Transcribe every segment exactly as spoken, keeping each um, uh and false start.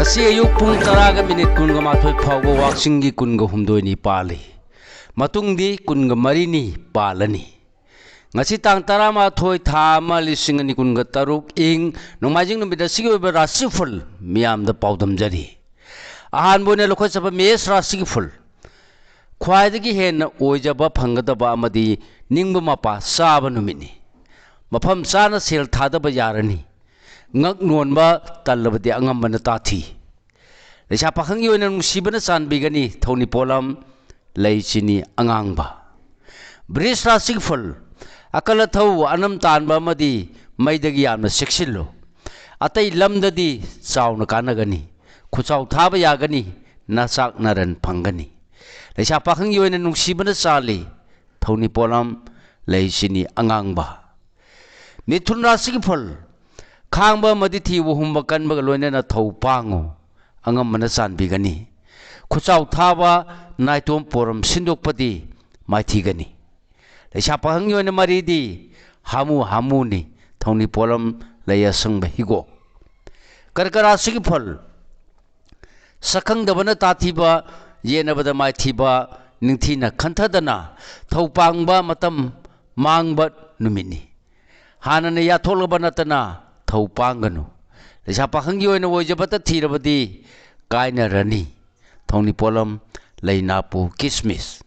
ꯉꯁꯤ ꯑꯌꯨꯛ ꯄꯨꯡ ꯇꯔꯥꯒ ꯃꯤꯅꯤꯠ ꯀꯨꯟꯒ ꯃꯥꯊꯣꯏ ꯐꯥꯎꯕ ꯋꯥꯛꯆꯤꯡꯒꯤ ꯀꯨꯟꯒ ꯍꯨꯝꯗꯣꯏꯅꯤ ꯄꯥꯜꯂꯤ꯫ ꯃꯇꯨꯡꯗꯤ ꯀꯨꯟꯒ ꯃꯔꯤꯅꯤ ꯄꯥꯜꯂꯅꯤ꯫ ꯉꯁꯤ ꯇꯥꯡ ꯇꯔꯥꯃꯥꯊꯣꯏ, ꯊꯥ ꯑꯃ, ꯂꯤꯁꯤꯡ ꯑꯅꯤ ꯀꯨꯟꯒ ꯇꯔꯨꯛ, ꯏꯪ ꯅꯣꯡꯃꯥꯏꯖꯤꯡ ꯅꯨꯃꯤꯠ ꯑꯁꯤꯒꯤ ꯑꯣꯏꯕ ꯔꯥꯁꯤꯐꯜ ꯃꯤꯌꯥꯝꯗ ꯄꯥꯎꯗꯝꯖꯔꯤ꯫ ꯑꯍꯥꯟꯕ ꯑꯣꯏꯅ ꯂꯧꯈꯠꯆꯕ ꯃꯦꯁ ꯔꯥꯁꯤꯒꯤ ꯐꯜ꯫ ꯈ꯭ꯋꯥꯏꯗꯒꯤ ꯍꯦꯟꯅ ꯑꯣꯏꯖꯕ ꯐꯪꯒꯗꯕ ꯑꯃꯗꯤ ꯅꯤꯡꯕ ꯃꯄꯥ ꯆꯥꯕ ꯅꯨꯃꯤꯠꯅꯤ꯫ ꯃꯐꯝ ꯆꯥꯅ ꯁꯦꯜ ꯊꯥꯗꯕ ꯌꯥꯔꯅꯤ꯫ ꯉꯛ ꯅꯣꯟꯕ ꯇꯜꯂꯕꯗꯤ ꯑꯉꯝꯕꯅ ꯇꯥꯊꯤ꯫ ꯂꯩꯁꯥ ꯄꯥꯈꯪꯒꯤ ꯑꯣꯏꯅ ꯅꯨꯡꯁꯤꯕꯅ ꯆꯥꯟꯕꯤꯒꯅꯤ꯫ ꯊꯧꯅꯤ ꯄꯣꯠꯂꯝ, ꯂꯩ ꯆꯤꯅꯤ ꯑꯉꯥꯡꯕ꯫ ꯕ꯭ꯔꯤꯖ ꯔꯥꯁꯤꯒꯤ ꯐꯜ꯫ ꯑꯀꯜ ꯑꯊꯧ, ꯑꯅꯝ ꯇꯥꯟꯕ ꯑꯃꯗꯤ ꯃꯩꯗꯒꯤ ꯌꯥꯝꯅ ꯆꯦꯛꯁꯤꯜꯂꯨ꯫ ꯑꯇꯩ ꯂꯝꯗꯗꯤ ꯆꯥꯎꯅ ꯀꯥꯟꯅꯒꯅꯤ꯫ ꯈꯨꯆꯥꯎ ꯊꯥꯕ ꯌꯥꯒꯅꯤ꯫ ꯅꯆꯥꯛ ꯅꯔꯟ ꯐꯪꯒꯅꯤ꯫ ꯂꯩꯁꯥ ꯄꯥꯈꯪꯒꯤ ꯑꯣꯏꯅ ꯅꯨꯡꯁꯤꯕꯅ ꯆꯥꯜꯂꯤ꯫ ꯊꯧꯅꯤ ꯄꯣꯠꯂꯝ, ꯂꯩ ꯆꯤꯅꯤ ꯑꯉꯥꯡꯕ꯫ ꯃꯤꯊꯨꯟ ꯔꯥꯁꯤꯒꯤ ꯐꯜ꯫ ꯈꯥꯡꯕ ꯑꯃꯗꯤ ꯊꯤꯕ ꯍꯨꯝꯕ ꯀꯟꯕꯒ ꯂꯣꯏꯅꯅ ꯊꯧ ꯄꯥꯡꯉꯨ꯫ ꯑꯉꯝꯕꯅ ꯆꯥꯟꯕꯤꯒꯅꯤ꯫ ꯈꯨꯆꯥꯎ ꯊꯥꯕ ꯅꯥꯏꯇꯣꯝ ꯄꯣꯔꯝ ꯁꯤꯟꯗꯣꯛꯄꯗꯤ ꯃꯥꯏꯊꯤꯒꯅꯤ꯫ ꯂꯩꯁꯥ ꯄꯥꯈꯪꯒꯤ ꯑꯣꯏꯅ ꯃꯔꯤꯗꯤ ꯍꯥꯃꯨ ꯍꯥꯃꯨꯅꯤ꯫ ꯊꯧꯅꯤ ꯄꯣꯠꯂꯝ, ꯂꯩ ꯑꯁꯪꯕ ꯍꯤꯒꯣꯛ꯫ ꯀꯔꯀ ꯔꯥꯁꯤꯒꯤ ꯐꯜ꯫ ꯁꯛꯈꯪꯗꯕꯅ ꯇꯥꯊꯤꯕ, ꯌꯦꯠꯅꯕꯗ ꯃꯥꯏꯊꯤꯕ, ꯅꯤꯡꯊꯤꯅ ꯈꯟꯊꯗꯅ ꯊꯧ ꯄꯥꯡꯕ ꯃꯇꯝ ꯃꯥꯡꯕ ꯅꯨꯃꯤꯠꯅꯤ꯫ ꯍꯥꯟꯅꯅ ꯌꯥꯊꯣꯛꯂꯕ ꯅꯠꯇꯅ ꯊꯧ ꯄꯥꯡꯒꯅꯨ꯫ ꯂꯩꯁꯥ ꯄꯥꯈꯪꯒꯤ ꯑꯣꯏꯅ ꯑꯣꯏꯖꯕꯇ ꯊꯤꯔꯕꯗꯤ ꯀꯥꯏꯅꯔꯅꯤ꯫ ꯊꯧꯅꯤ ꯄꯣꯠꯂꯝ, ꯂꯩ ꯅꯥꯄꯨ, ꯀꯤꯁꯃꯤꯁ꯫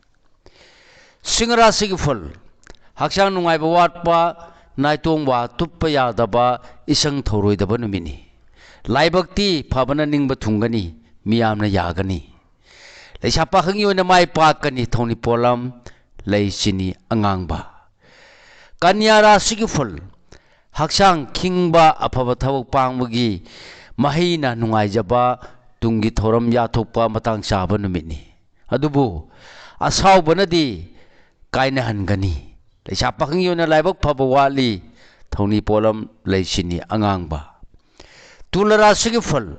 ꯁꯤꯡꯍ ꯔꯥꯁꯤꯒꯤ ꯐꯜ꯫ ꯍꯛꯆꯥꯡ ꯅꯨꯡꯉꯥꯏꯕ ꯋꯥꯠꯄ, ꯅꯥꯏꯇꯣꯝ ꯋꯥ ꯇꯨꯞꯄ ꯌꯥꯗꯕ, ꯏꯁꯪ ꯊꯧꯔꯣꯏꯗꯕ ꯅꯨꯃꯤꯠꯅꯤ꯫ ꯂꯥꯏꯕꯛꯇꯤ ꯐꯕꯅ ꯅꯤꯡꯕ ꯊꯨꯡꯒꯅꯤ, ꯃꯤꯌꯥꯝꯅ ꯌꯥꯒꯅꯤ꯫ ꯂꯩꯁꯥ ꯄꯥꯈꯪꯒꯤ ꯑꯣꯏꯅ ꯃꯥꯏ ꯄꯥꯛꯀꯅꯤ꯫ ꯊꯧꯅꯤ ꯄꯣꯠꯂꯝ, ꯂꯩ ꯆꯤꯅꯤ ꯑꯉꯥꯡꯕ꯫ ꯀꯟꯌꯥ ꯔꯥꯁꯤꯒꯤ ꯐꯜ꯫ ꯍꯛꯆꯥꯡ ꯈꯤꯡꯕ, ꯑꯐꯕ ꯊꯕꯛ ꯄꯥꯡꯕꯒꯤ ꯃꯍꯩꯅ ꯅꯨꯡꯉꯥꯏꯖꯕ, ꯇꯨꯡꯒꯤ ꯊꯧꯔꯝ ꯌꯥꯊꯣꯛꯄ ꯃꯇꯥꯡ ꯆꯥꯕ ꯅꯨꯃꯤꯠꯅꯤ꯫ ꯑꯗꯨꯕꯨ ꯑꯁꯥꯎꯕꯅꯗꯤ ꯀꯥꯏꯅꯍꯟꯒꯅꯤ꯫ ꯂꯩꯁꯥ ꯄꯥꯈꯪꯒꯤ ꯑꯣꯏꯅ ꯂꯥꯏꯕꯛ ꯐꯕ ꯋꯥꯠꯂꯤ꯫ ꯊꯧꯅꯤ ꯄꯣꯠꯂꯝ, ꯂꯩ ꯆꯤꯅꯤ ꯑꯉꯥꯡꯕ꯫ ꯇꯨꯂ ꯔꯥꯁꯤꯒꯤ ꯐꯜ꯫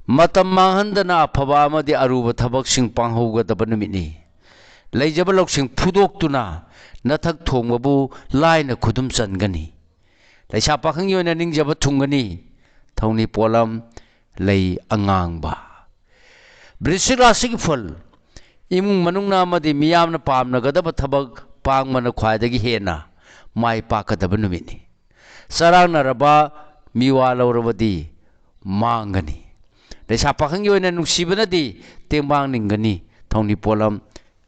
ꯃꯇꯝ ꯃꯥꯡꯍꯟꯗꯅ ꯑꯐꯕ ꯑꯃꯗꯤ ꯑꯔꯨꯕ ꯊꯕꯛꯁꯤꯡ ꯄꯥꯡꯍꯧꯒꯗꯕ ꯅꯨꯃꯤꯠꯅꯤ꯫ ꯂꯩꯖꯕ ꯂꯧꯁꯤꯡ ꯐꯨꯗꯣꯛꯇꯨꯅ ꯅꯊꯛ ꯊꯣꯡꯕꯕꯨ ꯂꯥꯏꯅ ꯈꯨꯗꯨꯝ ꯆꯟꯒꯅꯤ꯫ ꯂꯩꯁꯥ ꯄꯥꯈꯪꯒꯤ ꯑꯣꯏꯅ ꯅꯤꯡꯖꯕ ꯊꯨꯡꯒꯅꯤ꯫ ꯊꯧꯅꯤ ꯄꯣꯠꯂꯝ, ꯂꯩ ꯑꯉꯥꯡꯕ꯫ ꯕ꯭ꯔꯤꯁꯤꯛ ꯔꯥꯁꯤꯒꯤ ꯐꯜ, ꯏꯃꯨꯡ ꯃꯅꯨꯡꯅ ꯑꯃꯗꯤ ꯃꯤꯌꯥꯝꯅ ꯄꯥꯝꯅꯒꯗꯕ ꯊꯕꯛ ꯄꯥꯡꯕꯅ ꯈ꯭ꯋꯥꯏꯗꯒꯤ ꯍꯦꯟꯅ ꯃꯥꯏ ꯄꯥꯛꯀꯗꯕ ꯅꯨꯃꯤꯠꯅꯤ꯫ ꯆꯔꯥꯡꯅꯔꯕ, ꯃꯤꯋꯥ ꯂꯧꯔꯕꯗꯤ ꯃꯥꯡꯒꯅꯤ꯫ ꯂꯩꯁꯥ ꯄꯥꯈꯪꯒꯤ ꯑꯣꯏꯅ ꯅꯨꯡꯁꯤꯕꯅꯗꯤ ꯇꯦꯡꯕꯥꯡ ꯅꯤꯡꯒꯅꯤ꯫ ꯊꯧꯅꯤ ꯄꯣꯠꯂꯝ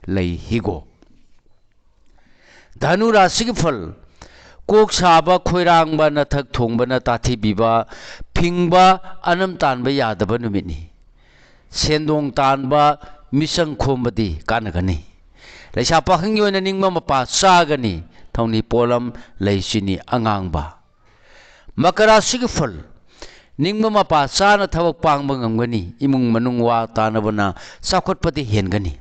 ꯂꯩ ꯍꯤꯒꯣꯛ꯫ ꯙꯅꯨ ꯔꯥꯁꯤꯒꯤ ꯐꯜ, ꯀꯣꯛ ꯁꯥꯕ, ꯈꯣꯏꯔꯥꯡꯕ, ꯅꯊꯛ ꯊꯣꯡꯕꯅ ꯇꯥꯊꯤꯕꯤꯕ, ꯐꯤꯡꯕ, ꯑꯅꯝ ꯇꯥꯟꯕ ꯌꯥꯗꯕ ꯅꯨꯃꯤꯠꯅꯤ꯫ ꯁꯦꯟꯗꯣꯡ ꯇꯥꯟꯕ, ꯃꯤꯆꯪ ꯈꯣꯝꯕꯗꯤ ꯀꯥꯟꯅꯒꯅꯤ꯫ ꯂꯩꯁꯥ ꯄꯥꯈꯪꯒꯤ ꯑꯣꯏꯅ ꯅꯤꯡꯕ ꯃꯄꯥ ꯆꯥꯒꯅꯤ꯫ ꯊꯧꯅꯤ ꯄꯣꯠꯂꯝ ꯂꯩ ꯆꯤꯅꯤ ꯑꯉꯥꯡꯕ꯫ ꯃꯀꯔ ꯔꯥꯁꯤꯒꯤ ꯐꯜ, ꯅꯤꯡꯕ ꯃꯄꯥ ꯆꯥꯅ ꯊꯕꯛ ꯄꯥꯡꯕ ꯉꯝꯒꯅꯤ꯫ ꯏꯃꯨꯡ ꯃꯅꯨꯡ ꯋꯥ ꯇꯥꯅꯕꯅ ꯆꯥꯎꯈꯠꯄꯗꯤ ꯍꯦꯟꯒꯅꯤ꯫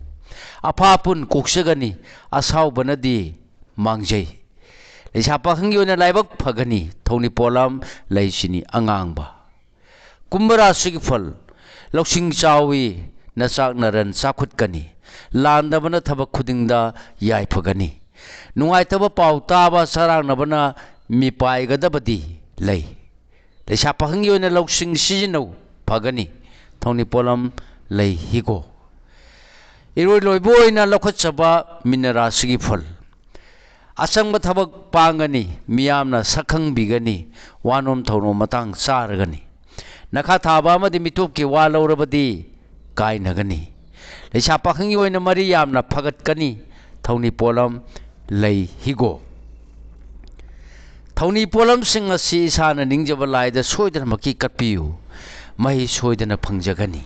ꯑꯐꯥ ꯑꯄꯨꯟ ꯀꯣꯛꯆꯒꯅꯤ꯫ ꯑꯁꯥꯎꯕꯅꯗꯤ ꯃꯥꯡꯖꯩ꯫ ꯂꯩꯁꯥ ꯄꯥꯈꯪꯒꯤ ꯑꯣꯏꯅ ꯂꯥꯏꯕꯛ ꯐꯒꯅꯤ꯫ ꯊꯧꯅꯤ ꯄꯣꯠꯂꯝ ꯂꯩ ꯆꯤꯅꯤ ꯑꯉꯥꯡꯕ꯫ ꯀꯨꯝꯚ ꯔꯥꯁꯤꯒꯤ ꯐꯜ, ꯂꯧꯁꯤꯡ ꯆꯥꯎꯏ, ꯅꯆꯥꯛ ꯅꯔꯟ ꯆꯥꯎꯈꯠꯀꯅꯤ꯫ ꯂꯥꯟꯗꯕꯅ ꯊꯕꯛ ꯈꯨꯗꯤꯡꯗ ꯌꯥꯏꯐꯒꯅꯤ꯫ ꯅꯨꯡꯉꯥꯏꯇꯕ ꯄꯥꯎ ꯇꯥꯕ, ꯆꯔꯥꯡꯅꯕꯅ ꯃꯤꯄꯥꯏꯒꯗꯕꯗꯤ ꯂꯩ꯫ ꯂꯩꯁꯥ ꯄꯥꯈꯪꯒꯤ ꯑꯣꯏꯅ ꯂꯧꯁꯤꯡ ꯁꯤꯖꯤꯟꯅꯧ, ꯐꯒꯅꯤ꯫ ꯊꯧꯅꯤ ꯄꯣꯠꯂꯝ ꯂꯩ ꯍꯤꯒꯣꯛ꯫ ꯏꯔꯣꯏ ꯂꯣꯏꯕ ꯑꯣꯏꯅ ꯂꯧꯈꯠꯆꯕ ꯃꯤꯅ ꯔꯥꯁꯤꯒꯤ ꯐꯜ꯫ ꯑꯆꯪꯕ ꯊꯕꯛ ꯄꯥꯡꯒꯅꯤ, ꯃꯤꯌꯥꯝꯅ ꯁꯛꯈꯪꯕꯤꯒꯅꯤ, ꯋꯥꯅꯣꯝ ꯊꯧꯅꯣꯝ ꯃꯇꯥꯡ ꯆꯥꯔꯒꯅꯤ꯫ ꯅꯈꯥ ꯊꯥꯕ ꯑꯃꯗꯤ ꯃꯤꯇꯣꯞꯀꯤ ꯋꯥ ꯂꯧꯔꯕꯗꯤ ꯀꯥꯏꯅꯒꯅꯤ꯫ ꯂꯩꯁꯥ ꯄꯥꯈꯪꯒꯤ ꯑꯣꯏꯅ ꯃꯔꯤ ꯌꯥꯝꯅ ꯐꯒꯠꯀꯅꯤ꯫ ꯊꯧꯅꯤ ꯄꯣꯠꯂꯝ ꯂꯩ ꯍꯤꯒꯣꯛ꯫ ꯊꯧꯅꯤ ꯄꯣꯠꯂꯝꯁꯤꯡ ꯑꯁꯤ ꯏꯁꯥꯅ ꯅꯤꯡꯖꯕ ꯂꯥꯏꯗ ꯁꯣꯏꯗꯅꯃꯛꯀꯤ ꯀꯠꯄꯤꯌꯨ꯫ ꯃꯍꯩ ꯁꯣꯏꯗꯅ ꯐꯪꯖꯒꯅꯤ꯫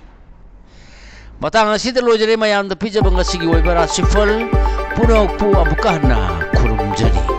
ꯃꯇꯥꯡ ꯑꯁꯤꯗ ꯂꯣꯏꯖꯔꯦ꯫ ꯃꯌꯥꯝꯗ ꯄꯤꯖꯕ ꯉꯁꯤꯒꯤ ꯑꯣꯏꯕ ꯔꯥꯁꯤꯐꯜ ꯄꯨꯝꯅꯃꯛꯄꯨ ꯑꯃꯨꯛꯀ ꯍꯟꯅ ꯈꯨꯔꯨꯝꯖꯔꯤ꯫